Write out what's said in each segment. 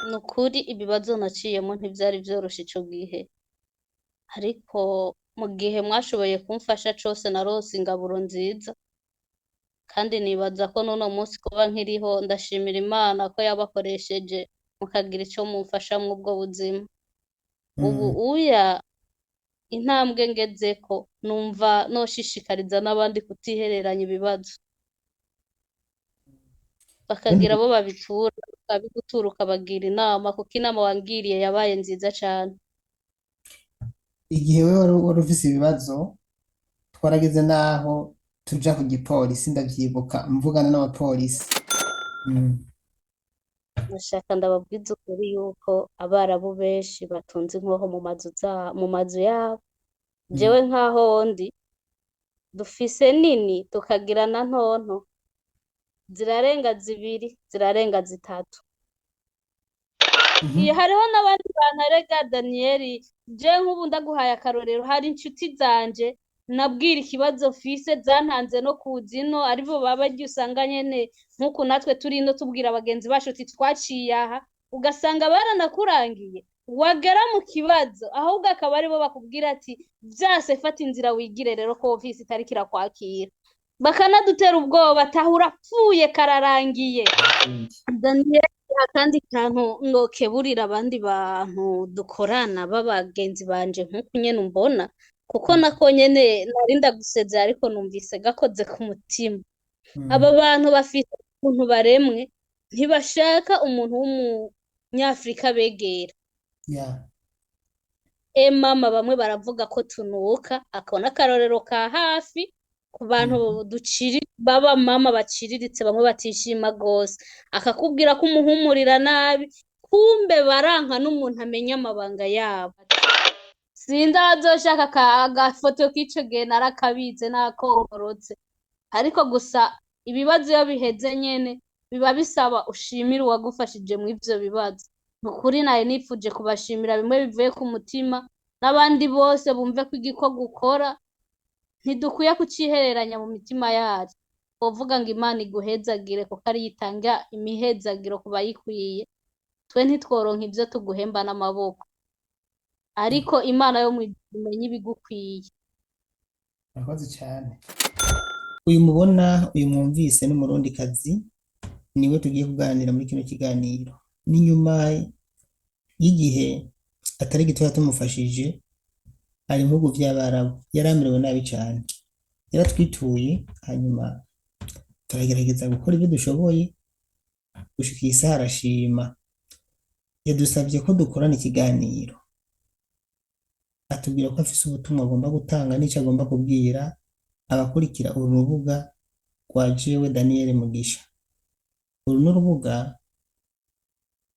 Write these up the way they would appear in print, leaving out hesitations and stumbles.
Ni ukuri ibibazo naciyemo ntivyari vyoroshe ico gihe, ariko mu gihe mwashoboye kumfasha cose naronse ingaburo nziza, kandi nibaza ko n'uno munsi kuba nkiriho ndashimira Imana ko yabakoresheje mukagira ico mumfasha mw'ubwo buzima. Ubu uya intambwe ngezeko numva noshishikariza n'abandi kutihereranya ibibazo, bakagira abo babitura, bakabigutura ukabagira inama, kuko inama wangiriye yabaye nziza cane. Igihe wewe wari ufise ibibazo, twarageze n'aho tuja ku gipolisi, ndavyibuka mvugana n'abapolisi. Nashaka ndababwiza ukuri yuko abarabu benshi batunze inkoho mu mazu yabo. Jewe nkaho ndi dufise nini tukagira na ntonto, zirarenga zibiri, zirarenga zitatu. Iyo hariho n'abandi bantu erega Daniyeli, je nk'ubu ndaguhaye akarorero, hari inshuti zanje nabwira ikibazo mfise zantanze no kuza ino, aribo baba barya usanga nyene nk'uku natwe turi ino tubwira bagenzi bacu uti twaciye aha, ugasanga baranakurangiye, wagera mu kibazo ahubwo akaba aribo bakubwira ati vyase fata inzira wigire rero ko ofisi itariko irakwakira, bakanadutera ubwoba taha urapfuye kararangiye. Daniel, akandi kantu nokeburira abandi bantu dukorana b'abagenzi banje nk'uku nyene umbona, kuko nako nyene nari ndagusezeye ariko numvise gakoze ku mutima. Aba bantu bafite ukuntu baremwe, ntibashaka umuntu w'umunyafrika begera. Mama bamwe baravuga ko tunuka, ako n'akarorero ka hafi ku bantu baba mama baciriritse, bamwe batishima gose, akakubwira ko umuhumurira nabi, kumbe baranka n'umuntu amenya amabanga yabo. Sinzi abazoshaka agafoto k'ico gihe narakabize nakororotse, ariko gusa ibibazo iyo biheze nyene biba bisaba ushimire uwagufashije mw'ivyo bibazo. Nukuri nari nifuje kubashimira bimwe bivuye ku mutima, n'abandi bose bumve ko igikorwa ukora ntidukwiye kucihereranya mu mitima yacu. Wovuga ngo Imana iguhezagire kuko ariyo itanga imihezagiro ku bayikwiye, twe ntitworonka ivyo tuguhemba n'amaboko, ariko Imana yo mw'ijuru imenye ibigukwiye. Murakoze cyane. Uyu mubona, uyu mwumvise n'umurundikazi, niwe tugiye kuganira muri kino kiganiro. Ni nyuma y'igihe atari gitoya tumufashije, ari mu bihugu vy'Abarabu, yari amerewe nabi cane, yaratwituye, hanyuma turagerageza gukora ibyo dushoboye gushika iyi saha arashima. Yadusavye ko dukorana ikiganiro, atubwira ko afise ubutumwa agomba gutanga n'ico agomba kubwira abakurikira uru rubuga rwa jewe Daniel Mugisha. Uru n'urubuga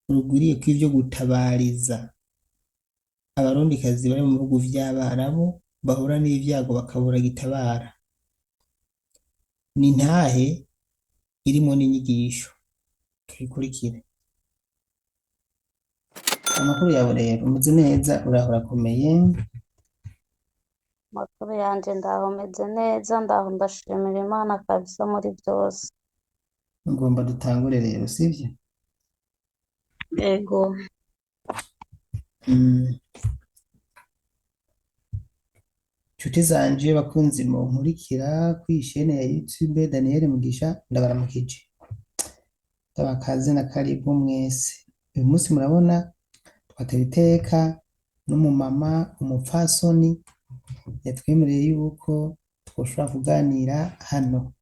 rugwiriyeko ivyo gutabariza abarundikazi bari mu bihugu vy'Abarabu bahura n'ivyago bakabura gitabara. Ni intahe irimwo n'inyigisho, tuyikurikire. Amakuru yawe rero, umeze neza, uraho urakomeye? Amakuru yanje ndaho meze neza, ndaho ndashimira Imana kabisa muri vyose. Ngomba dutangure rero, sivyo? Ego. Nshuti zanje bakunzi munkurikira kuri chaîne ya YouTube Daniel Mugisha, ndabaramukije, ndabakaze na karibu mwese. Uyu munsi murabona twatera iteka n'umumama umupfasoni yatwemereye yuko twoshobora kuganira hano.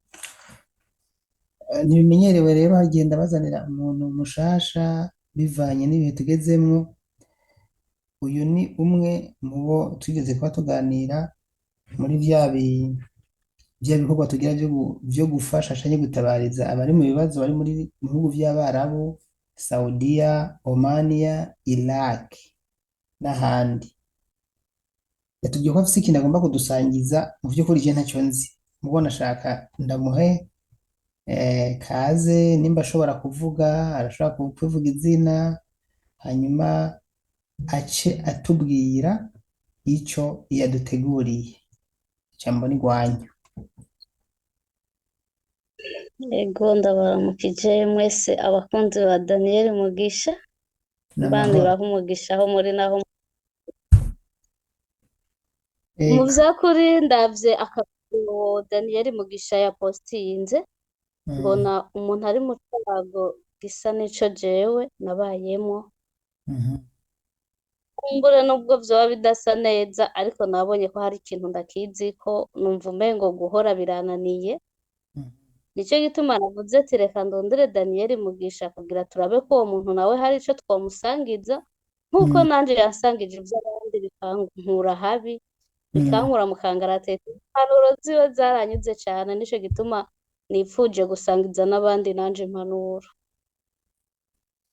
Ntibimenyerewe rero hagenda bazanira umuntu mushasha bivanye n'ibihe tugezemwo. Uyu ni umwe mu bo twigeze kuba tuganira muri vya bikorwa tugira vyo gufasha canke gutabariza abari mu bibazo bari muri mu bihugu vy'Abarabu, Saudiya, Omania, Iraq n'ahandi. Yatubwiye ko afise ikintu agomba kudusangiza, mu vy'ukuri je ntaco nzi. Mugo nashaka ndamuhe kaze, nimba ashobora kuvuga, arashobora kuvuga izina, hanyuma ace atubwira ico yaduteguriye. Ijambo ni rwanyu. Ego, ndabaramukije mwese abakunzi ba Daniel Mugisha. Ni Imana amahoro. ibahe umugisha aho muri naho mu Ego. vyakuri ndavye akavideo Daniel Mugisha yapostinze mbona umuntu ari mu cago gisa n'ico jewe nabayemwo. Kumbure nubwo vyoba bidasa neza ariko nabonye ko hari ikintu ndakiziko numva umengo guhora birananiye. Nico gituma navuze ati reka ndondere Daniel Mugisha kugira turabe ko uwo muntu nawe hari ico twomusangiza nk'uko nanje yansangije ivy'abandi bikankura habi bikankura mu kangaratete. Impanuro ziwe zaranyuze cane nico gituma nipfuje gusangiza n'abandi nanje impanuro.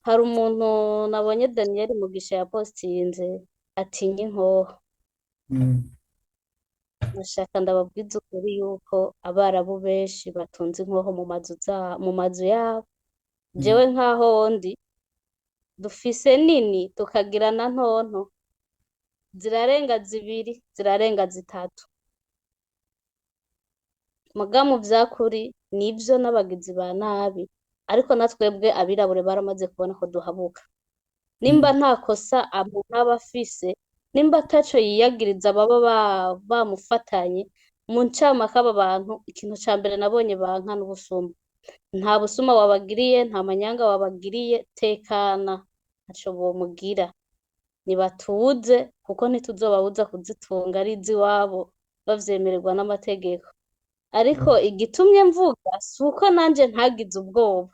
Hari umuntu nabonye Daniel Mugisha yapostinze atinya inkoho. Nashaka ndababwiza ukuri yuko abarabu benshi batunze inkoho mu mazu yabo. Jewe nkaho ndi dufise nini tukagira na ntonto, zirarenga zibiri zirarenga zitatu. Muga mu vyakuri nivyo n'abagizi ba nabi, ariko na twebwe abirabure baramaze kubona ko duhabuka. Nimba nta kosa umuntu aba afise, nimba ataco yiyagiriza baba bamufatanye, mu ncamake aba bantu ikintu ca mbere nabonye banka n'ubusuma. Nta busuma wabagiriye, nta manyanga wabagiriye, tekana ntaco bomugira. Nibatuze kuko ntituzobabuza kuzitunga ari iz'iwabo bavyemererwa n'amategeko. Ariko igitumye mvuga si uko nanje ntagize ubwoba.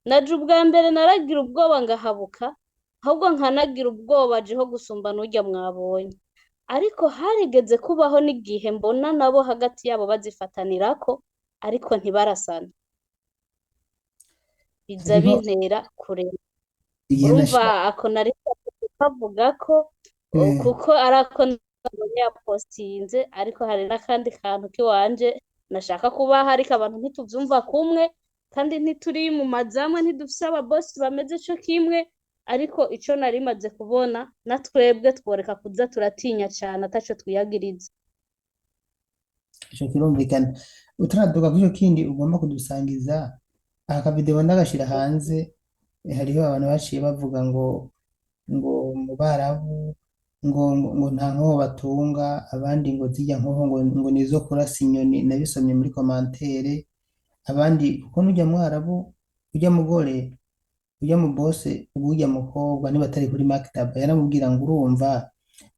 Naje ubwa mbere naragira ubwoba ngahabuka, ahubwo nkanagira ubwoba jeho gusumba n'urya mwabonye. Ariko harigeze kubaho n'igihe mbona nabo hagati yabo bazifatanirako, ariko ntibarasana. Biza Hariho bintera kurema. igihe Urumva nashaka ako nari kavuga ko kuko ari ako nabonye yapostinze, ariko hari n'akandi kantu k'iwanje nashaka kubaha, ariko abantu ntituvyumva kumwe kandi ntituri mu mazu amwe, ntidufise ababosi bameze co kimwe, ariko ico nari maze kubona na twebwe tworeka kuza turatinya cane ataco twiyagiriza. Ico kirumvikana. Utaraduka kuri ico kindi ugomba kudusangiza, aka kavideo ndagashira hanze, hariho abantu baciye bavuga ngo mu Barabu ngo nta nkoho batunga, abandi ngo zirya nkoho ngo nizo kurasa inyoni, nabisomye muri commentaire, abandi kuko n'urya mwarabu, urya mugore, urya mu bose, urya mukobwa niba atari kuri maktaba yaramubwira ngo urumva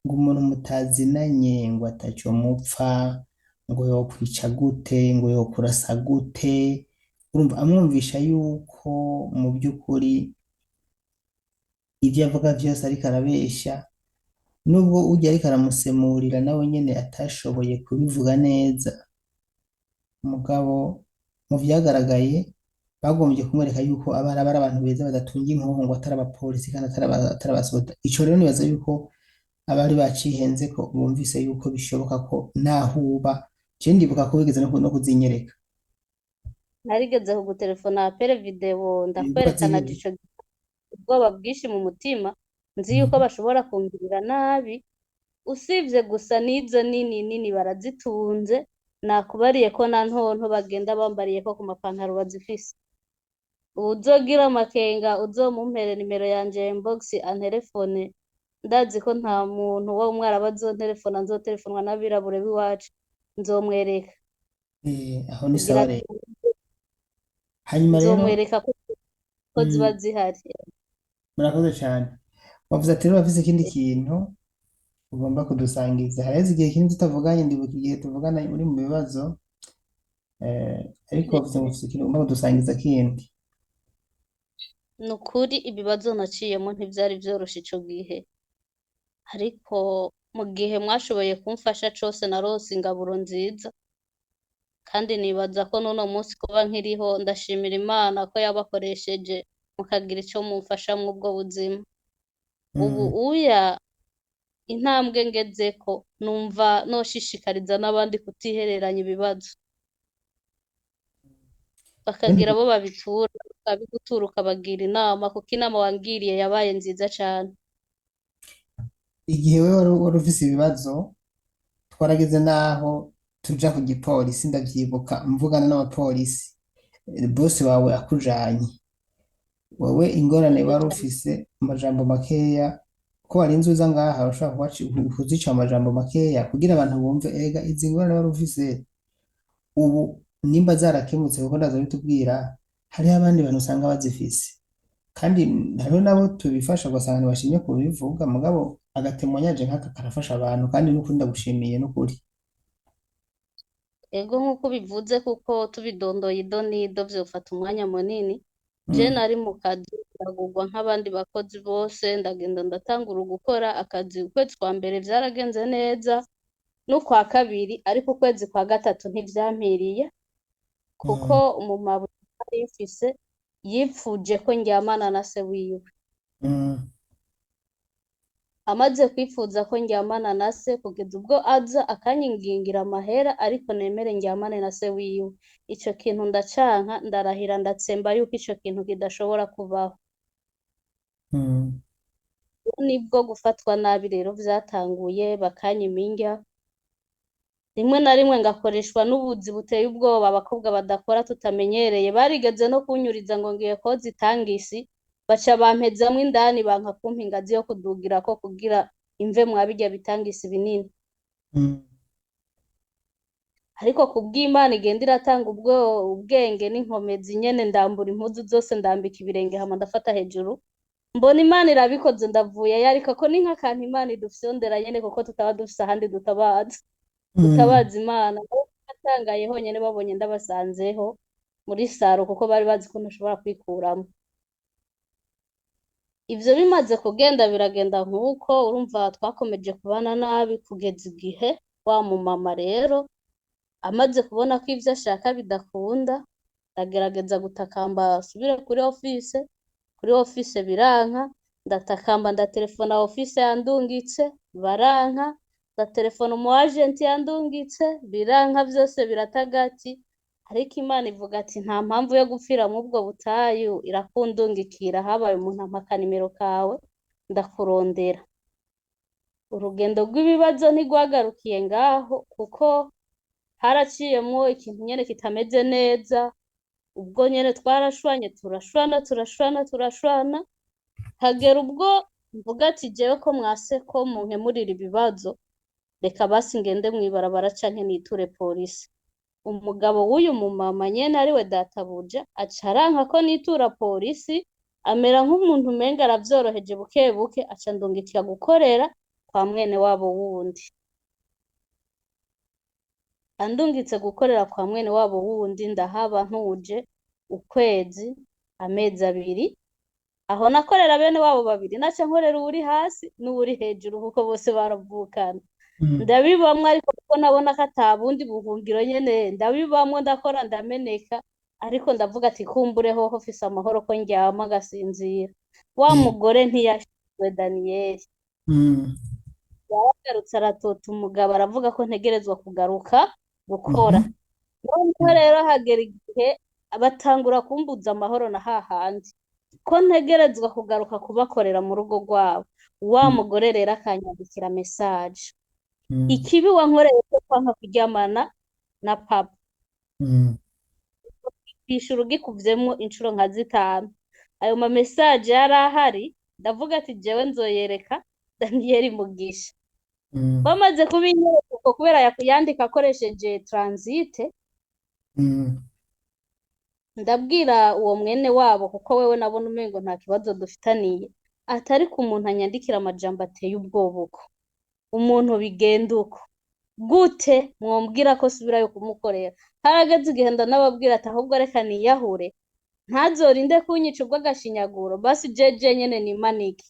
ngo umuntu mutazinanye ngo ataco mupfa, ngo yokwica gute, ngo yokurasa gute, urumva amwumvisha yuko mu by'ukuri ivyo avuga vyose ariko arabesha, nubwo urya ariko aramusemurira nawe nyene atashoboye kubivuga neza. Mugabo mu vyagaragaye bagombye kumwereka yuko abari abantu beza badatunga inkoho, ngo atari abapolisi kandi atari abasoda. Ico rero nibaza yuko abari bacihenze ko bumvise yuko bishoboka ko nahuba. Je ndibuka ko wigeze no kuzinyereka. Narigeze kugutelefona apere video ndakwerekana Wazinyereka. ico ubwoba bwinshi mu mutima, nzi yuko bashobora kungirira nabi, usivye gusa n'izo nini nini barazitunze, nakubariye ko na ntonto bagenda bambariye ko ku mapantaro bazifise. Uwuzogira amakenga uzomumpere nimero yanje inbox anterefone, ndazi ko nta muntu wo mwarabu azonterefona, nzotelefonwa n'abirabure b'iwacu, nzomwereka. Aho ni Kugira sawa rero. Hanyuma rero nzomwereka ko ziba zihari. Murakoze cyane. Wavuze ati rero urafise ikindi kintu ugomba kudusangiza. Haraheze igihe kinini tutavuganye, ndibuka igihe tuvugana uri mu bibazo, ariko wavuze ngo ufise ikintu ugomba kudusangiza kindi. Ni ukuri ibibazo naciyemo ntivyari vyoroshe ico gihe, ariko mu gihe mwashoboye kumfasha cose narose ingaburo nziza, kandi nibaza ko n'uno munsi kuba nkiriho ndashimira Imana ko yabakoresheje mukagira ico mumfasha mw'ubwo buzima. Ubu uya intambwe ngezeko numva noshishikariza n'abandi kutihereranya ibibazo, bakagira abo babitura, bakabigutura ukabagira inama, kuko inama wangiriye yabaye nziza cane. Igihe wewe wari ufise ibibazo, twarageze naho tuja ku gipolisi, ndavyibuka mvugana n'abapolisi, bosi wawe akujanye. Wewe ingorane Ego wari cane. ufise amajambo makeya ko warinze uza ngaha urashobora kuzica amajambo makeya kugira abantu bumve erega izi ngorane wari ufise ubu nimba zarakemutse kuko ndaza bitubwira hariho abandi bantu usanga bazifise kandi hariho nabo tubifasha ugasanga ntibashimye kubivuga mugabo agatemonyaje nk'aka karafasha abantu kandi n'ukuri ndagushimiye n'ukuri. Ego nk'uko ubivuze kuko tubidondoye ido n'ido vyofata umwanya munini. Je nari mu kazi ndagurwa nk'abandi bakozi bose, ndagenda ndatangura gukora akazi. Ukwezi kwa mbere vyaragenze neza n'ukwa kabiri, ariko ukwezi kwa gatatu ntivyampiriye kuko umumama nari mfise yipfuje ko ndyamana na se wiwe. Amaze kwifuza ko ndyamana na se kugeza ubwo aza akanyingingira amahera ariko nemere ndyamane na se wiwe. Ico kintu ndacanka, ndarahira ndatsemba yuko ico kintu kidashobora kubaho. Nibwo gufatwa nabi rero vyatanguye, bakanyima indya. Rimwe na rimwe ngakoreshwa n'ubuzi buteye ubwoba abakobwa badakora tutamenyereye. Barigeze no kunyuriza ngo ngiye koza itangisi, baca bampezamwo indani banka kumpa ingazi yo kudugirako kugira imve mwa birya bitangisi binini. Ariko kubw'Imana igenda iratanga ubwenge n'inkomezi nyene, ndambura impuzu zose ndambika ibirenge hama ndafata hejuru. Mbona Imana irabikoze ndavuyeyo, ariko ko ni nk'akantu Imana idufyondera nyene kuko tutaba dufise ahandi dutabaza. Dutabaza Imana. Natangaye honyene babonye ndabasanzeho muri saro kuko bari bazi ko ntashobora kwikuramo. Ivyo bimaze kugenda biragenda nk'uko, urumva twakomeje kubana nabi kugeza igihe wa mumama rero amaze kubona ko ivyo ashaka bidakunda, ndagerageza gutakamba asubire kuri office, kuri office biranka, ndatakamba ndatelefona office yandungitse baranka, ndatelefona umu agent yandungitse biranka, vyose biratagati. Ariko Imana ivuga ati nta mpamvu yo gupfira muri ubwo butayu, irakundungikira, habaye umuntu ampa akanimero kawe ndakurondera. Urugendo rw'ibibazo ntirwagarukiye ngaho kuko haraciyemwo ikintu nyene kitameze neza. Ubwo nyene twarashwanye, turashwana, turashwana, turashwana, hagera ubwo mvuga ati jewe ko mwase ko munkemurira ibibazo, reka basi ngende mw'ibarabara canke niture polisi. Umugabo w'uyu mumama nyene ariwe databuja aca aranka ko nitura polisi, amera nk'umuntu umenga aravyoroheje buke buke, aca andungikira gukorera kwa mwene wabo wundi. Andungitse gukorera kwa mwene wabo wundi, ndahaba ntuje ukwezi, amezi abiri. Aho nakorera bene wabo babiri, naca nkorera uwuri hasi n'uwuri hejuru kuko bose baravukana. Ndabibamwo ariko kuko nabona ko ata bundi buhungiro nyene, ndabibamwo ndakora ndameneka, ariko ndavuga ati kumbure hoho mfise amahoro ko ndyama ngasinzira. Wa mugore ntiyashizwe Daniyeli. Yaragarutse aratota umugabo aravuga ko ntegerezwa kugaruka gukora. Noneho rero hagera igihe batangura kumbuza amahoro na hahandi ko ntegerezwa kugaruka kubakorera mu rugo rwabo. Wa mugore rero akanyandikira message. Ikibi wankoreye cyo kwanka kuryamana na papa. Kwishura ugikuvyemwo incuro nka zitanu. Ayo ma message yari ahari, ndavuga ati jewe nzoyereka Daniyeli Mugisha. Bamaze kubinyereka uko kubera yandika akoresheje transite, ndabwira uwo mwene wabo kuko wewe nabona umengo nta kibazo dufitaniye, atari ku muntu anyandikira amajambo ateye ubwoba uko. Umuntu bigenda uko. Gute mwombwira ko subirayo kumukorera? Harageze igihe ndanababwira ati ahubwo reka niyahure, ntazorinde kunyica ubw'agashinyaguro, basi jeje nyene nimanike.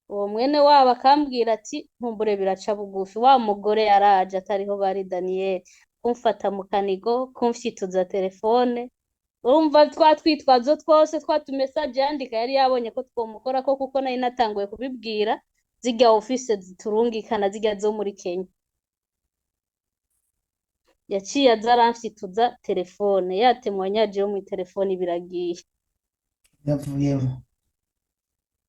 Uwo mwene wabo akambwira ati nkumbure biraca bugufi. Wa mugore yaraje atariho bari Daniyeli, kumfata mu kanigo, kumfyituza telefone. Urumva twa twitwazo twose twa tumesaje yandika yari yabonye ko twomukorako kuko nari natanguye kubibwira zirya office ziturungikana zirya zo muri Kenya. Yaciye aza aramfyituza telefone, ya témoignage yo mw'itelefone biragiye. Biravuyemo.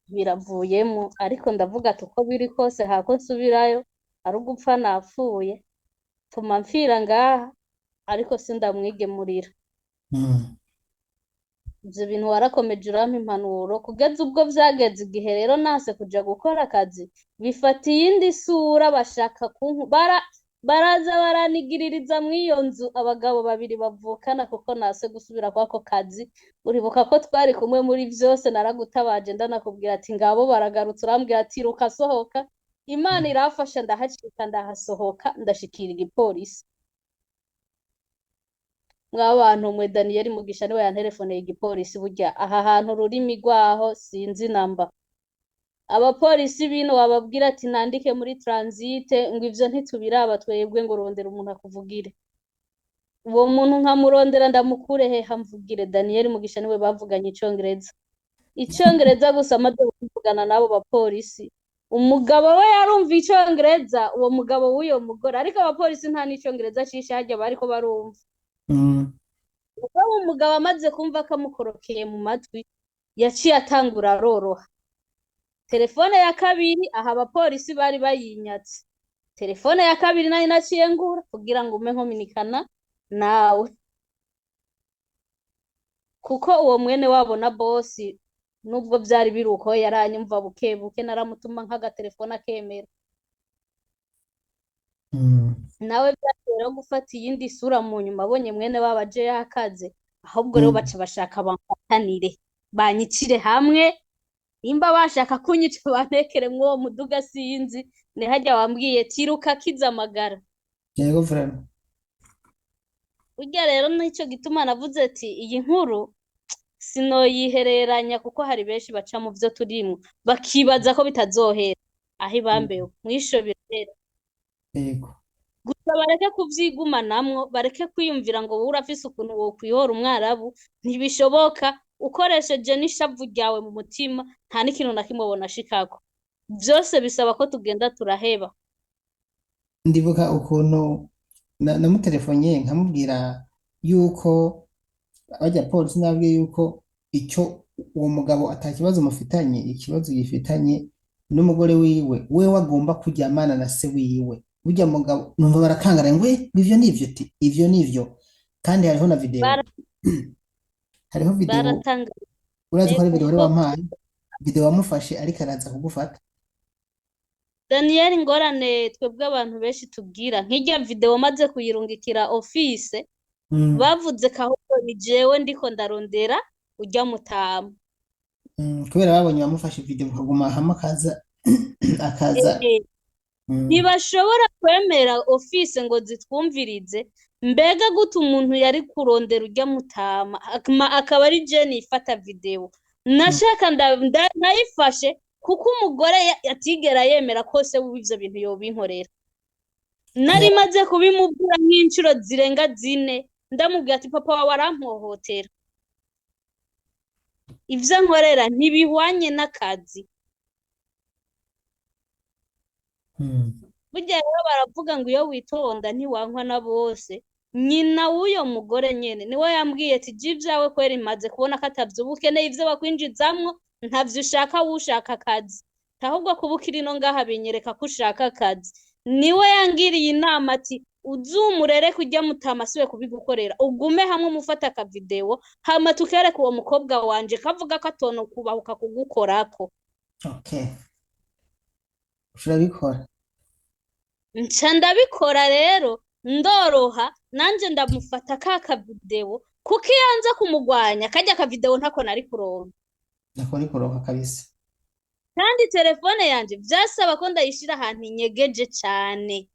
Biravuyemo, ariko ndavuga ati uko biri kose hako nsubirayo, ari ugupfa napfuye, tuma mpfira ngaha, ariko sindamwigemurira. Ivyo bintu warakomeje urampa impanuro kugeza ubwo vyageze igihe rero nase kuja gukora akazi bifata iyindi sura bashaka kunku baraza baranigiririza mw'iyo nzu abagabo babiri bavukana kuko nase gusubira kwako kazi. Uribuka ko twari kumwe muri vyose, naragutabaje ndanakubwira ati ngabo baragarutse, urambwira ati ruka sohoka. Imana irafasha ndahacika ndahasohoka ndashikira igipolisi. Mwabantu mwe, Daniyeli Mugisha niwe yanterefoneye igipolisi. Burya aha hantu ururimi rwaho sinzi namba. Abapolisi bino wababwira ati nandike muri transite ngo ivyo ntitubiraba twebwe, ngo rondera umuntu akuvugire. Uwo muntu nkamurondera ndamukure hehe amvugire? Daniyeli Mugisha niwe bavuganye icongereza, icongereza gusa. Amaze kuvugana n'abo bapolisi, umugabo we yarumva icongereza, uwo mugabo w'uyo mugore, ariko abapolisi nta n'icongereza cishe harya bariko barumva. Mugabo umugabo amaze kumva kamukorokeye mu matwi yaciye atangura aroroha. Telefone ya kabiri aha abapolisi bari bayinyatse. Telefone ya kabiri nayo naciye ngura kugira ngo ume nkominikana nawe, kuko uwo mwene wabo na bosi nubwo vyari biri uko yaranyumva buke buke, naramutuma nk'agatelefone akemera. Nawe vyagiye rero gufata iyindi sura mu nyuma abonye mwene wabo aje yakaze, ahubwo rero baca bashaka bamfatanire banyicire hamwe, nimba bashaka kunyica bantekere mw'uwo muduga sinzi. Ni harya wambwiye tiruka kiza amagara. Yego vraiment. Burya rero nico gituma navuze ati iyi nkuru sinoyihereranya, kuko hari benshi baca mu vyo turimwo bakibaza ko bitazohera aho ibambewe mwisho birahera. Yego. Gusa bareke kuvyigumanamwo, bareke kwiyumvira ngo wowe urafise ukuntu wokwihora umwarabu, ntibishoboka. Ukoresheje n'ishavu ryawe mu mutima nta n'ikintu na kimwe wonashikako. Vyose bisaba ko tugenda turaheba. Ndibuka ukuntu namutelefoniye nkamubwira yuko bajya polisi, nabwiye yuko icyo uwo mugabo atakibazo mufitanye, ikibazo gifitanye n'umugore wiwe, wewe agomba kuryamana na se wiwe. Burya mugabo numva barakangara ngo ivyo nivyo, ti ivyo nivyo, kandi hariho na video. Hariho video. Baratanga. Urazi ko hari video wari kuko wampaye, video wamufashe ariko araza kugufata. Daniel, ingorane twebwe abantu benshi tubwira nk'irya video maze kuyirungikira office, bavuze ko ahubwo ni jewe ndiko ndarondera urya mutama. Kubera babonye wamufashe video bakaguma hamwe akaza akaza. Ntibashobora kwemera office ngo zitwumvirize. Mbega gute umuntu yari kurondera urya mutama akaba ari je nifata video? Nashaka nayifashe kuko umugore atigera yemera ko se w'ivyo bintu yobinkorera. Nari maze kubimubwira nk'inshuro zirenga 4, ndamubwira ati papa wawe arampohotera, ivyo nkorera ntibihwanye n'akazi. Burya rero baravuga ngo iyo witonda ntiwankwa na bose. Nyina w'uyo mugore nyene niwe yambwiye ati je ivyawe kweri maze kubona ko atavyo ukeneye, ivyo bakwinjizamwo ntavyo ushaka, wushaka akazi, ahubwo kuba ukiri no ngaha binyereka ko ushaka akazi. Niwe yangiriye inama ati uzumurere kurya mutama asiwe kubigukorera, ugume hamwe umufate akavideo hama tukereke uwo mukobwa wanje kavuga ko atono kubahuka kugukorako. Okay. Ushobora. Nca ndabikora rero, ndoroha nanje ndamufata ka kavideo, kuko iyo nza kumugwanya karya kavideo ntako nari kuronka. Ntako nari kuronka kabisa. Kandi telefone yanje vyasaba ko ndayishira ahantu inyegeje cane.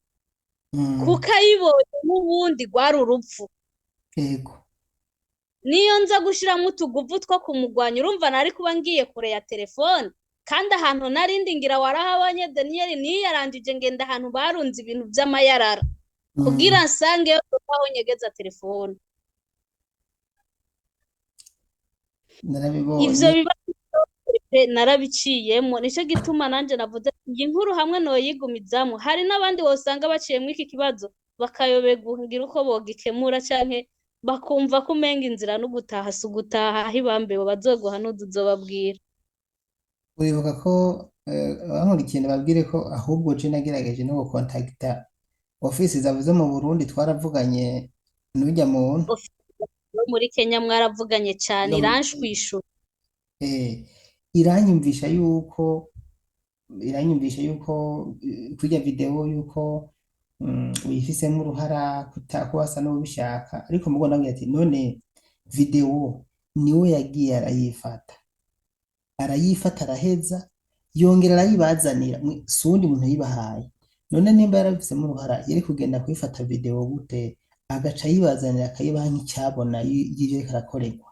Kuko ayibonye n'ubundi rwari urupfu. Yego. Niyo nza gushiramwo utuguvu two kumugwanya, urumva nari kuba ngiye kure ya telefone. Kandi ahantu narindi ngira warahabonye Daniel, niyarangije ngenda ahantu barunze ibintu vy'amayarara. Kugira nsange aho nyegeza telefone. Narabibonye. Ivyo biba narabiciyemo, nico gituma nanje navuze iyi nkuru hamwe noyigumizamwo. Hari n'abandi wosanga baciyemwo iki kibazo bakayoberwa ngira uko bogikemura, canke bakumva ko umenga inzira no gutaha si ugutaha, aho ibambewe bazoguha n'uzobabwira. Uribuka ko bankurikiye ndababwire ko ahubwo je nagerageje no gukontakita ofisi zavuze mu Burundi, twaravuganye n'urya muntu. muri Kenya mwaravuganye cane Yo muri Kenya. Iranshwishura. Eh, iranyumvisha yuko kurya video yuko uyifisemo uruhara ko wasa n'ubishaka, ariko mugo ndamubwira ati none video niwe yagiye arayifata, arayifata araheza yongera arayibazanira, si uwundi muntu yayibahaye. None nimba yarabifisemo uruhara yari kugenda kuyifata video gute agaca ayibazanira akayibaha nk'icyabona y'ivyo ariko arakorerwa?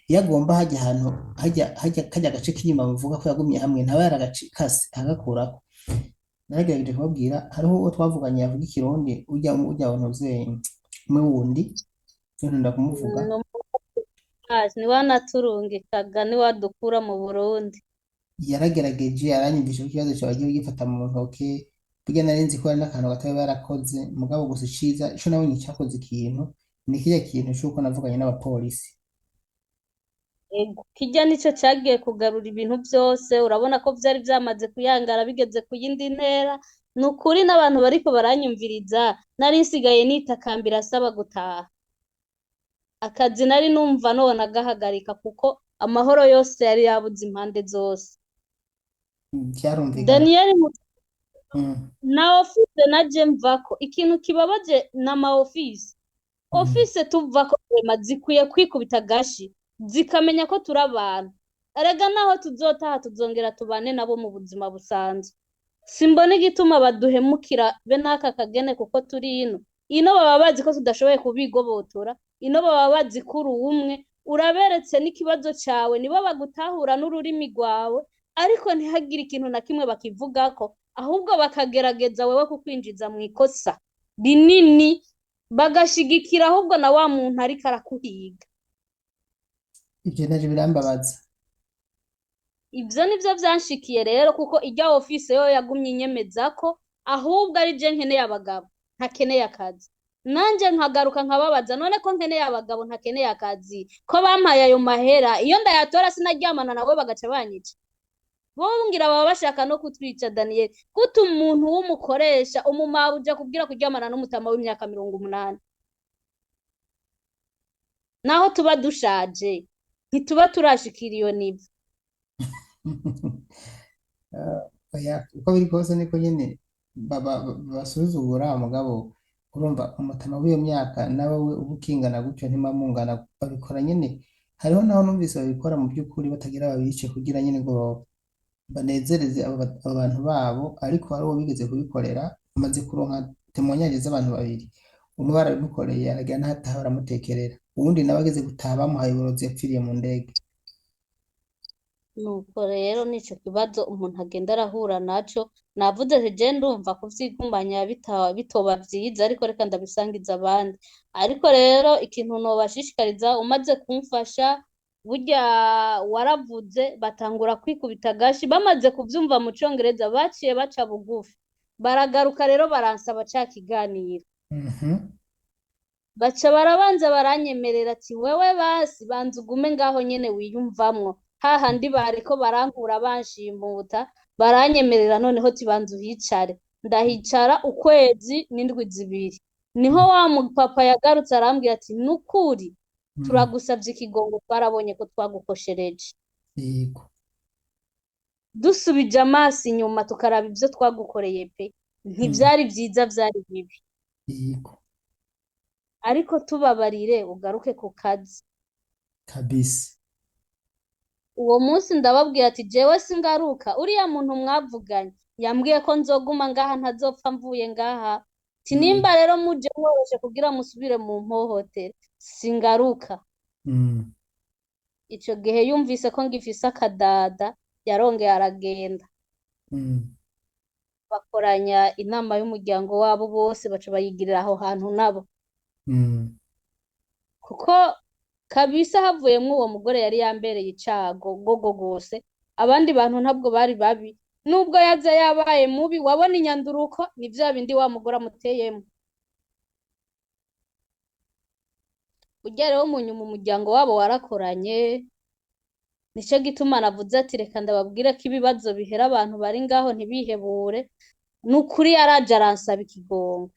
Iyo agomba hajya ahantu hajya kajya agace k'inyuma bavuga ko yagumye hamwe ntaba yaragacikase agakurako. Naragerageje kubabwira, hariho uwo twavuganye yavuga ikirundi, ujya ntuze umwe wundi nkunda kumuvuga. Niwe anaturungikaga, niwe adukura mu Burundi. Yaragerageje aranyumvisha ko ikibazo cyawe agiye kugifata mu ntoke. Burya nari nzi ko hari n'akantu gatoya barakoze, mugabo gusa iciza ico nabonye cyakoze ikintu ni kirya kintu c'uko navuganye n'abapolisi. Ego, kirya nico cagiye kugarura ibintu vyose. Urabona ko vyari vyamaze kuyangara bigeze ku yindi ntera. Ni ukuri n'abantu bariko baranyumviriza, nari nsigaye nitakambira asaba gutaha. Akazi nari numva none agahagarika kuko amahoro yose yari yabuze impande zose. Vyarumvikana. Daniel na office naje mvako, ikintu kibabaje n'ama office. Office tuvako rema zikwiye kwikubita gashi zikamenya ko turi abantu. Erega naho tuzotaha tuzongera tubane nabo mu buzima busanzwe. Simbona igituma baduhemukira be n'aka kagene kuko turi ino. Ino baba bazi ko tudashoboye kubigobotora, ino baba bazi ko uri umwe, uraberetse n'ikibazo cawe, nibo bagutahura n'ururimi rwawe, ariko ntihagire ikintu na kimwe bakivugako, ahubwo bakagerageza wewe kukwinjiza mu ikosa rinini, bagashigikira ahubwo na wa muntu ariko arakuhiga. Ivyo navyo birambabaza. Ivyo nivyo vyanshikiye rero, kuko irya office yo yagumye inyemeza ko ahubwo ari je nkeneye abagabo, ntakeneye akazi. Nanje nkagaruka nkababaza, none ko nkeneye abagabo ntakeneye akazi, ko bampaye ayo mahera, iyo ndayatora sinaryamana nabo bagaca banyica. Bongira baba bashaka no kutwica. Daniel, gute umuntu w'umukoresha umumabuja kubwira kuryamana n'umutama w'imyaka 80? Naho tuba dushaje ntituba turashikira iyo nivo. Oya, uko biri kose niko nyene basuzugura, mugabo urumva umutama w'iyo myaka nawe we uba ukingana gutyo ntimamungana, babikora nyene. Hariho naho numvise babikora mu by'ukuri batagira babice kugira nyene ngo banezereze abo bantu babo, ariko hari uwo bigeze kubikorera, amaze kuronka témoignage z'abantu babiri. Umwe barabimukoreye aragira n'ahataha baramutekerera, uwundi nawe ageze gutaha bamuhaye uburozi yapfiriye mu ndege. Nuko rero nico kibazo umuntu agenda arahura naco. Navuze ati je ndumva kuvyigumbanya bitoba vyiza, ariko reka ndabisangiza abandi. Ariko rero ikintu nobashishikariza, umaze kumfasha burya waravuze, batangura kwikubita agashi. Bamaze kuvyumva mu congereza baciye baca bugufi, baragaruka rero baransaba ca kiganiro. Baca barabanza baranyemerera ati wewe basi banza ugume ngaho nyene wiyumvamwo, hahandi bariko barankura banshimuta, baranyemerera noneho tibanza uhicare. Ndahicara ukwezi n'indwi 2. Niho wa mupapa yagarutse arambwira ati nukuri turagusavye ikigongo, twarabonye ko twagukoshereje. Dusubije amaso inyuma tukaraba ivyo twagukoreye pe, ntivyari vyiza, vyari bibi. Ariko tubabarire ugaruke ku kazi. Kabisa. Uwo munsi ndababwira ati jewe singaruka, uriya muntu mwavuganye yambwiye ko nzoguma ngaha ntazopfa mvuye ngaha. Ati nimba rero muje mworoshe kugira musubire mu mpohotere, singaruka. Ico gihe yumvise ko ngifise akadada, yarongeye aragenda. Bakoranya inama y'umuryango wabo bose, baca bayigirira aho hantu nabo. Kuko kabisa havuyemwo uwo mugore yari yambereye icago gogo gose, abandi bantu ntabwo bari babi, nubwo yaza yabaye mubi wabona inyanduruko ni vya bindi wa mugore amuteyemwo. Burya rero mu nyuma umuryango wabo warakoranye, nico gituma navuze ati reka ndababwire ko ibibazo bihera abantu bari ngaho ntibihebure. Nukuri yaraje aransaba ikigongo.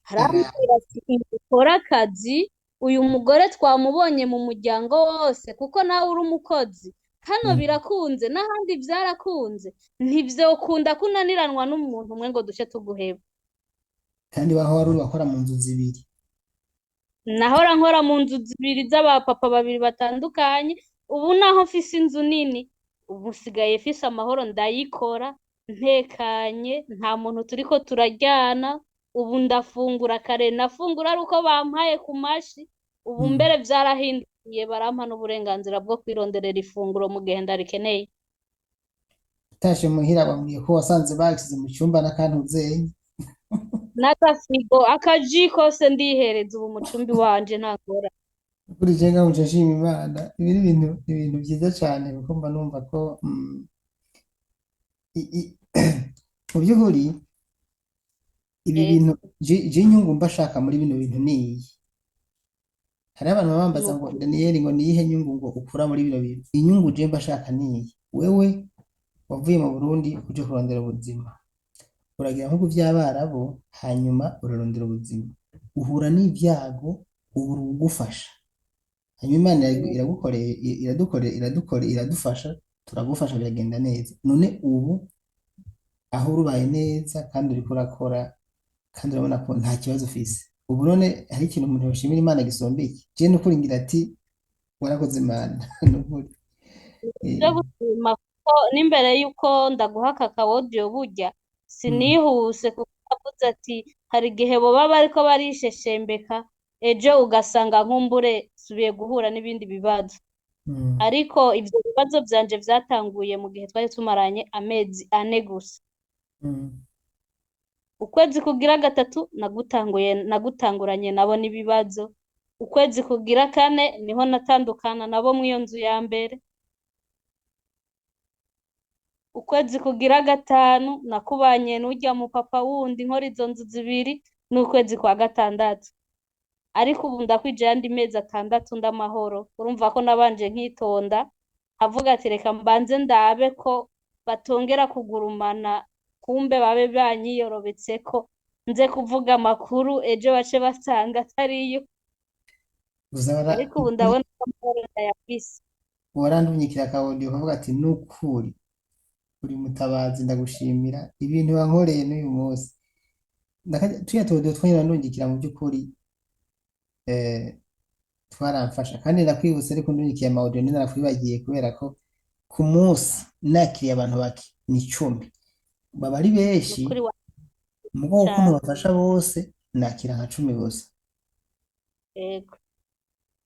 Arambwira ati ukora akazi Uyu mugore twamubonye mu muryango wose, kuko nawe uri umukozi. Hano birakunze, n'ahandi byarakunze. Ntivyokunda kunaniranwa n'umuntu umwe ngo duce tuguheba. Kandi waho wari uri wakora mu nzu zibiri. Nahora nkora mu nzu zibiri z'abapapa babiri batandukanye. Ubu naho mfise inzu nini, ubu nsigaye mfise amahoro, ndayikora ntekanye, nta muntu turiko turaryana. Ubu ndafungura kare, nafungura ari uko bampaye ku mashi. Ubu mbere vyarahindukiye, barampa n'uburenganzira bwo kwironderera ifunguro mu gihe ndarikeneye. Utashe muhira bambwiye ko wasanze bashyize mu cyumba n'akantu uzenye. N'agafirigo, akaji kose ndihereza ubu mu cumbi wanje, nta ngorane. Kuri je ngaho nca nshima Imana. Ibi ni ibintu byiza cyane, kuko mba numva ko mu by'ukuri ibi bintu je inyungu mba shaka muri bino bintu ni iyi. Hariho abantu baba bambaza ngo Nukuri. Daniel, ngo niyihe nyungu ngo ukura muri bino bintu? Inyungu je mba shaka ni iyi: wewe wavuye mu Burundi uje kurondera ubuzima, uragira nko vy'Abarabu, hanyuma urarondera ubuzima, uhura n'ibyago, ubura uwugufasha. Hanyuma Imana iragukoreye, iradukoreye, iradukoreye, iradufasha, turagufasha, biragenda neza. None ubu aho urubaye neza kandi uriko urakora kandi urabona ko nta kibazo ufise ubu, none hari ikintu umuntu yoshimira Imana gisumba iki? Je nukuri ngira ati warakoze Imana, nukuri. Byo gushima, kuko n'imbere y'uko ndaguha aka ka audio, burya sinihuse, kuko navuze ati hari igihe boba bariko barisheshembeka, ejo ugasanga nkumbure subiye guhura n'ibindi bibazo. Ariko ivyo bibazo vyanje vyatanguye mu gihe twari tumaranye amezi 4 gusa. Ukwezi kugira gatatu nagutanguye, nagutanguranye nabo n'ibibazo. Ukwezi kugira kane niho natandukana nabo mw'iyo nzu ya mbere. Ukwezi kugira gatanu nakubanye n'urya mu papa wundi nkora izo nzu zibiri, n'ukwezi kwa gatandatu. Ariko ubu ndakwije ayandi mezi 6 nd'amahoro. Urumva ko nabanje nkitonda, nkavuga ati reka mbanze ndabe ko batongera kugurumana, kumbe babe banyiyorobetseko, nze kuvuga amakuru ejo bace basanga atariyo. Gusa Ariko ubu ndabona ko amahoro ndayafise. Warandungikira aka audio ukavuga ati nukuri uri mutabazi, ndagushimira ibintu wankoreye n'uyu munsi. Tuya tudo twonyene wandungikira, mu by'ukuri twaramfasha. Kandi ndakwibutsa, ariko ndungikiye ama audio narakwibagiye, kubera ko ku munsi nakiriye abantu bake ni 10, baba ari benshi. Nukuri wa Mugabo ukuntu cane. bafasha bose, nakira nka 10 gusa.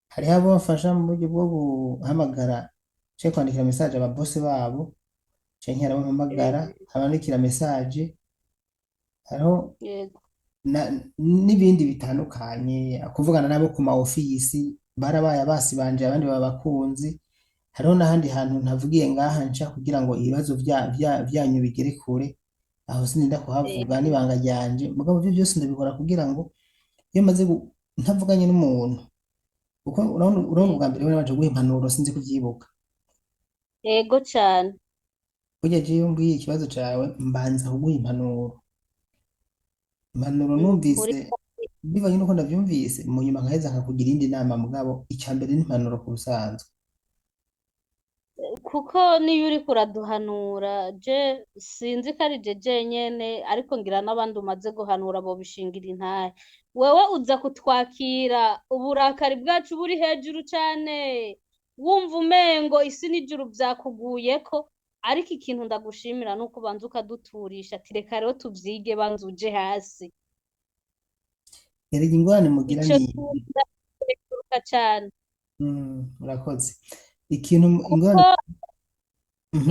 Hariho abo bafasha mu buryo bwo guhamagara canke kwandikira message ababosi babo, canke hari abo mpamagara, abandikira message, hariho n'ibindi bitandukanye, kuvugana nabo ku ma ofisi, barabaye abasi banje, abandi baba abakunzi. Hariho n'ahandi hantu ntavugiye ngaha nca kugira ngo ibibazo vyanyu bigere kure, aho sininda kuhavuga, n'ibanga ryanje. Mugabo ivyo byose ndabikora kugira ngo iyo maze ntavuganye n'umuntu, kuko urabona ubwa mbere nabanje guha impanuro, sinzi kuvyibuka. Yego cane. Burya jewe iyo umbwiye ikibazo cawe, mbanza kuguha impanuro. Impanuro Nukuri. numvise bivanye n'uko ndavyumvise, mu nyuma nkaheza nkakugira iyindi nama. Mugabo ica mbere ni impanuro ku busanzwe. Kuko niyo uriko uraduhanura, je sinzi ko ari je jenyene, ariko ngira n'abandi umaze guhanura bobishingira intahe. Wewe uza kutwakira uburakari bwacu buri hejuru cane, wumva umengo isi n'ijuru vyakuguyeko. Ariko ikintu ndagushimira nuko ubanza ukaduturisha, ati reka rero tuvyige, banza uje hasi. Erega ingorane mugira Ico ni ndakenguruka cane. Murakoze. Ikintu Kuko ingorane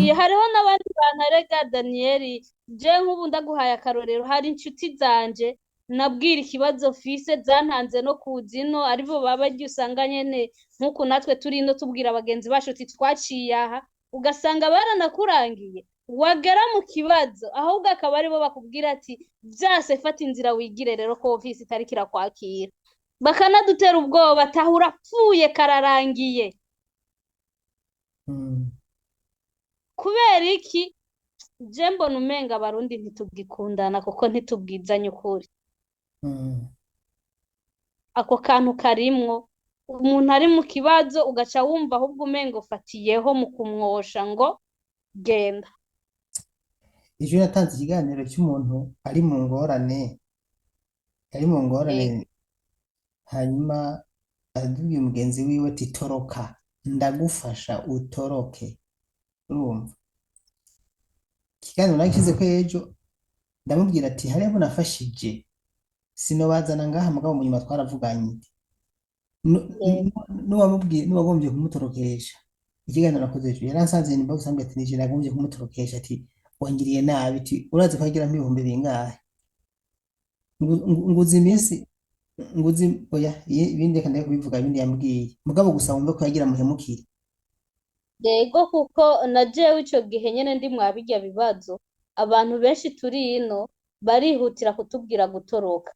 iyo hariho n'abandi bantu, erega Daniyeli, je nk'ubu ndaguhaye akarorero, hari inshuti zanje nabwira ikibazo mfise, zantanze no kuza ino, aribo baba barya usanga nyene nk'uku natwe turi ino tubwira bagenzi bacu uti twaciye aha, ugasanga baranakurangiye, wagera mu kibazo ahubwo akaba aribo bakubwira ati vyase, fata inzira wigire rero ko ofisi itariko irakwakira, bakanadutera ubwoba, taha urapfuye kararangiye. Kubera iki? Je mbona umenga Abarundi ntitugikundana, kuko ntitubwizanya ukuri. Ako kantu karimwo umuntu ari mu kibazo ugaca wumva ahubwo umengo ufatiyeho mu kumwosha ngo genda. Ejo natanze ikiganiro cy'umuntu ari mu ngorane, ari mu ngorane, Yego. hanyuma aratubwiye mugenzi wiwe ati toroka, ndagufasha utoroke. Urumva ikiganiro nagishize ko ejo, ndamubwira ati hariho abo nafashije sinobazana ngaha, mugabo mu nyuma twaravuganye. Yego. N'uwamubwiye n'uwagombye kumutorokesha, ikiganiro nakoze ejo yaransanze inbox ambwira ati nije nagombye kumutorokesha, ati wangiriye nabi, ati urazi ko agira nk'ibihumbi bingahe, nguze iminsi nguzi, oya, ibindi reka ndeke kubivuga, ibindi yambwiye, mugabo gusa wumve ko yagira muhemukire. Yego, kuko na jewe ico gihe nyene ndi mwa birya bibazo, abantu benshi turi ino barihutira kutubwira gutoroka,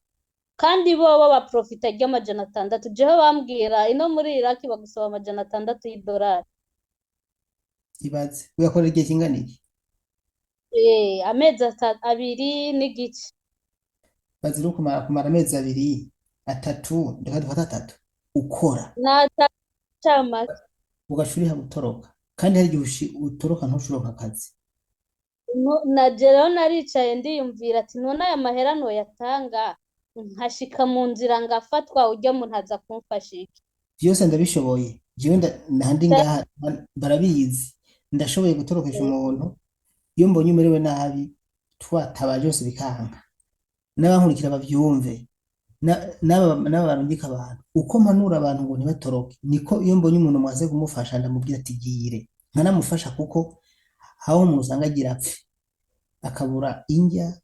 kandi bobo baprofita ry'amajana 6. Jewe bambwira ino muri Iraki bagusaba 600 y'idolari. Ibaze uyakorera igihe kingana iki? Amezi 2.5. Bazira kumara amezi 2, 3, reka dufate 3 ukora, N'atacamake. Ugaca uriha gutoroka, kandi hari igihe utoroka ntucuronka akazi. Na je rero naricaye ndiyumvira ati none aya mahera noyatanga nkashika mu nzira ngafatwa, urya muntu aza kumfasha iki? Vyose ndabishoboye jewe, ntandi ngaha barabizi, ndashoboye gutorokesha umuntu iyo mbonye umerewe nabi, twatabaje byose bikanka. N'abankurikira bavyumve, n'aba barungika abantu, uko mpanura abantu ngo ntibatoroke, niko iyo mbonye umuntu mwaze kumufasha ndamubwira ati gire, nkanamufasha, kuko aho umuntu usanga agira apfe akabura indya,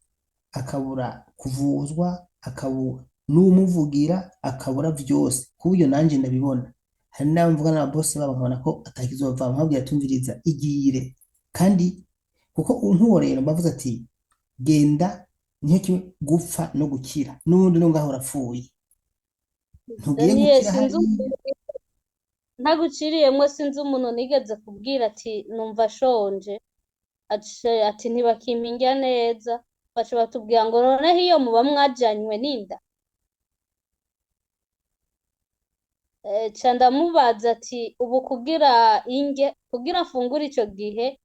akabura kuvuzwa, akabura n'uwumuvugira, akabura vyose. Ku buryo nanje ndabibona, hari n'abo mvuga n'ababosi babo nkabona ko atakizova, nkababwira tumviriza, igire. Kandi kuko nk'uwo rero mbavuze ati genda, niyo kimwe gupfa no gukira, n'ubundi no ngaho urapfuye, ntugiye Daniel, gukira sinzi hariya. umuntu ntaguciriyemwo, sinzi umuntu nigeze kubwira ati numva shonje, ati ntibakimpa indya neza, baca batubwira ngo noneho iyo muba mwajanywe n'inda. Ca ndamubaza ati ubu kugira indye, kugira mfungure, ico gihe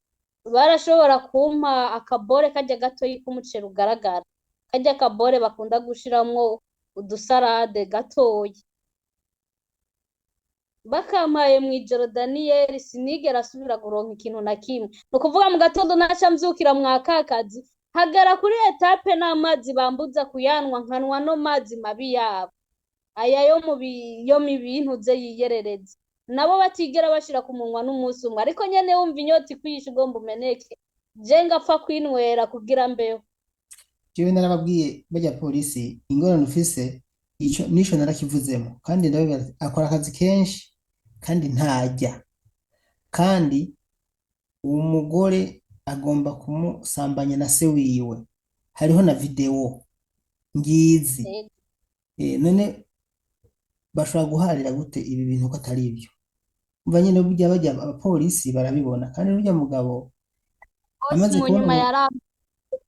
barashobora kumpa akabore karya gatoyi k'umuceri ugaragara, karya kabore bakunda gushiramwo udusarade gatoyi, bakampaye mw'ijoro, Daniyeli, sinigera asubira kuronka ikintu na kimwe. Ni ukuvuga mu gatondo naca mvyukira mwa kakazi, hagara kuri etape n'amazi bambuza kuyanwa, nkanwa no mazi mabi yabo aya yo mu yo mu bintu ze yiyerereza, nabo batigera bashira ku munwa n'umunsi umwe, ariko nyene wumva inyota ikwishe ugomba umeneke, je ngapfa kwinywera kugira mbeho. Jewe narababwiye bajya polisi ingorane ufise, ico nico narakivuzemo, kandi ndababwira ati akora akazi kenshi kandi ntajya, kandi uwo mugore agomba kumusambanya na se wiwe, hariho na video ngizi. Ego. None bashobora guharira gute ibi bintu ko atari ibyo? Umva nyene burya bajya abapolisi barabibona, kandi burya mugabo Bose amaze mu kubona nyuma yara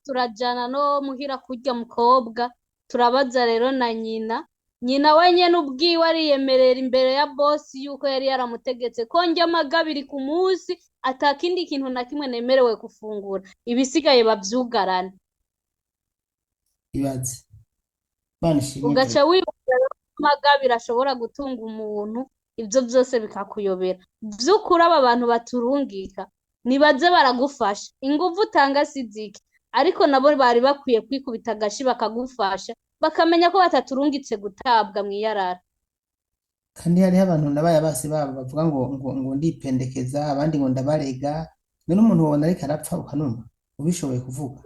turajana no muhira kurya mukobwa, turabaza rero na nyina, nyina we nyene ubwiwe ariyemerera imbere ya bosi yuko yari yaramutegetse ko ndya amagi 2 ku munsi, atakindi kintu na kimwe nemerewe gufungura, ibisigaye bavyugarane. Ibaze, Imana ishimwe. Ugaca wibaza rero ko amagi 2 ashobora gutunga umuntu, ivyo vyose bikakuyobera. Vy'ukuri aba bantu baturungika nibaze baragufasha, inguvu utanga si zike, ariko nabo bari bakwiye kwikubita agashi bakagufasha, bakamenya ko bataturungitse gutabwa mw'iyarara. Kandi hariho abantu nabaye abasi babo bavuga ngo ndipendekeza, abandi ngo ndabarega. None umuntu wabona ariko arapfa ukanuma ubishoboye kuvuga?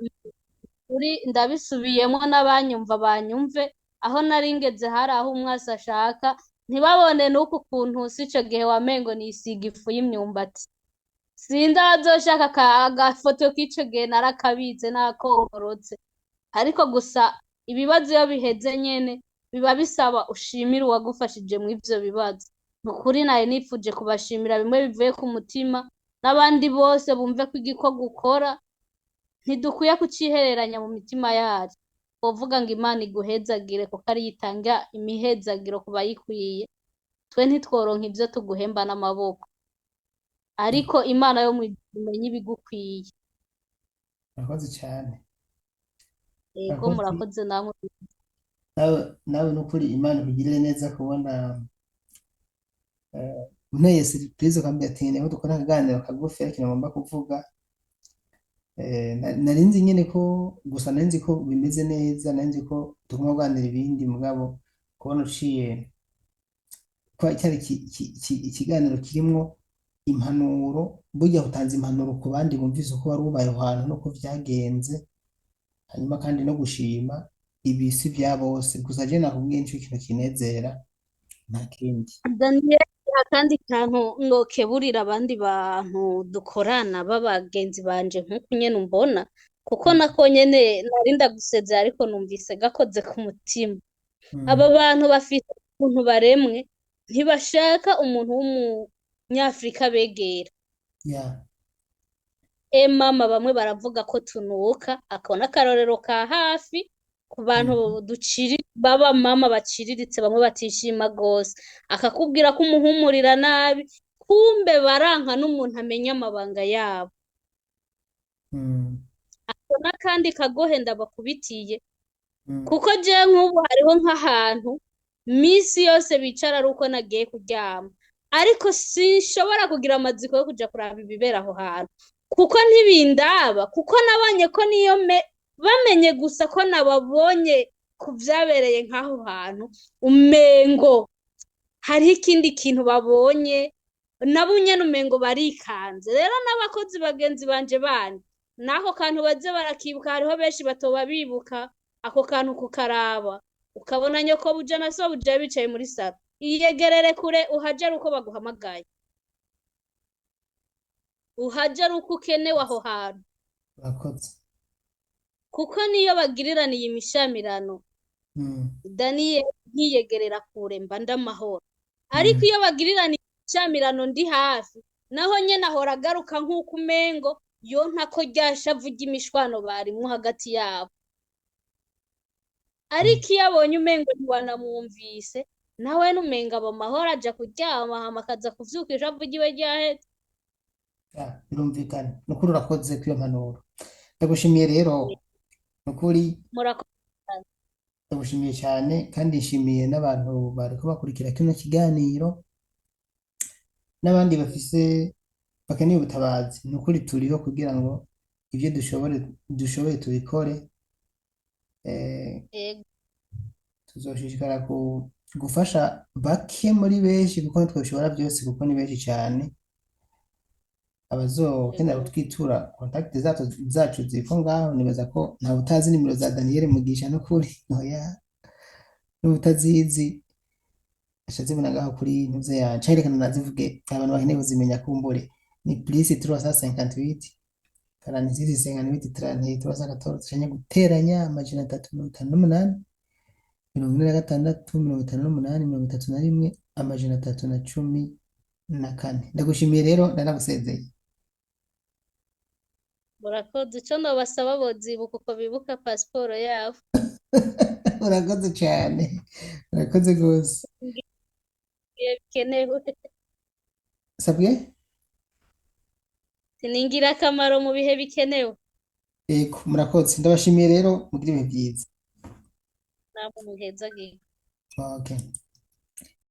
Uri ndabisubiyemwo, n'abanyumva banyumve, aho nari ngeze hari aho umwasi ashaka ntibabone n'uku kuntu si ico gihe wamengo nisiga ifu y'imyumbati. Sinzi abazoshaka agafoto k'ico gihe, narakabitse nakororotse, ariko gusa ibibazo iyo biheze nyene biba bisaba ushimire uwagufashije mw'ivyo bibazo. Ni ukuri nari nifuje kubashimira bimwe bivuye ku mutima, n'abandi bose bumve ko igikorwa ukora ntidukwiye kucihereranya mu mitima yacu. Wovuga ngo Imana iguhezagire kuko ariyo itanga imihezagiro ku bayikwiye. Twe ntitworonka ivyo tuguhemba n'amaboko, ariko Imana yo mw'ijuru imenye ibigukwiye. Murakoze cyane. Yego, Murakoze. murakoze namwe. Nawe nukuri Imana ikugirire neza kubona unteye surprise ukambwira ati niho dukora akaganiro kagufi ariko ngomba kuvuga. Nari nzi nyene ko gusa nari nzi ko bimeze neza, nari nzi ko tugomba kuganira ibindi, mugabo kubona uciye ko cyari ikiganiro kirimwo impanuro, burya utanze impanuro ku bandi bumvise uko wari ubaye aho hantu nuko vyagenze, hanyuma kandi no gushima ibi si vya bose gusa. Je nakubwiye nico kintu kinezera, nta kindi. Daniel, akandi kantu nokeburira abandi bantu dukorana b'abagenzi banje nk'uku nyene umbona, kuko nako nyene nari ndagusezera ariko numvise gakoze ku mutima. Aba bantu bafite ukuntu baremwe, ntibashaka umuntu w'umunyafrika begera. E mama, bamwe baravuga ko tunuka, ako n'akarorero ka hafi ku bantu duciri baba mama baciriritse, bamwe batishima gose, akakubwira ko umuhumurira nabi, kumbe baranka n'umuntu amenya amabanga yabo. Ako n'akandi kagohe ndabakubitiye, kuko jewe nk'ubu hariho nk'ahantu misi yose bicara ari uko nagiye kuryama, ariko sinshobora kugira amatsiko yo kuja kuraba ibibera aho hantu, kuko ntibindaba, kuko nabonye ko niyo bamenye gusa ko nababonye ku vyabereye nk'aho hantu, umengo hariho ikindi kintu babonye, nabo nyene umengo barikanze. Rero n'abakozi bagenzi banje bandi n'ako kantu baze barakibuka, hariho benshi batoba bibuka ako kantu kukaraba, ukabona nyoko buja na so buja bicaye muri saro, iyegerere kure uhaje ari uko baguhamagaye, uhaje ari uko ukenewe aho hantu. Urakoze. Kuko niyo bagiriraniye imishamirano, Daniel nkiyegerera kure mba ndamahoro, ariko iyo bagiriraniye imishamirano ndi hafi, naho nyene ahora agaruka nk'uko umengo yo ntako rya shavu ry'imishwano barimwo hagati yabo. Ariko iyo abonye umengo ntiwanamwumvise, nawe numenga aba amahoro, aja kuryama hama akaza kuvyuka ishavu ryiwe ryaheze. Birumvikana. Nukuri urakoze kw'iyo mpanuro, ndagushimiye rero nukuri. Murakoze. Ndagushimiye cyane, kandi nshimiye n'abantu bariko bakurikira kino kiganiro n'abandi bafise bakeneye ubutabazi. Nukuri turiho kugira ngo ibyo dushoboye tubikore. Tuzoshishikara gufasha bake muri benshi, kuko ntitwabishobora byose, kuko ni benshi cyane abazokenera kutwitura. Contact zacu ziriko ngaho, nibaza ko ntawe utazi nimero za Daniel Mugisha, nukuri oya, n'ubutazizi aca zibona ngaho kuri ntuze yanje. Reka nazivuge abantu bakeneye kuzimenya, kumbure ni plus 358 46 58 30 314, canke guteranya 358 46 58 51 314. Ndagushimiye rero, ndanagusezeye. Murakoze. Ico nobasaba, bozibuka uko bibuka pasiporo yabo. Urakoze cyane, urakoze rwose. Ibihe bikenewe. Sabwe? Ni ingirakamaro mu bihe bikenewe. Yego, murakoze, ndabashimiye rero, mugire ibihe byiza. Namwe muhezagirwe. Okay.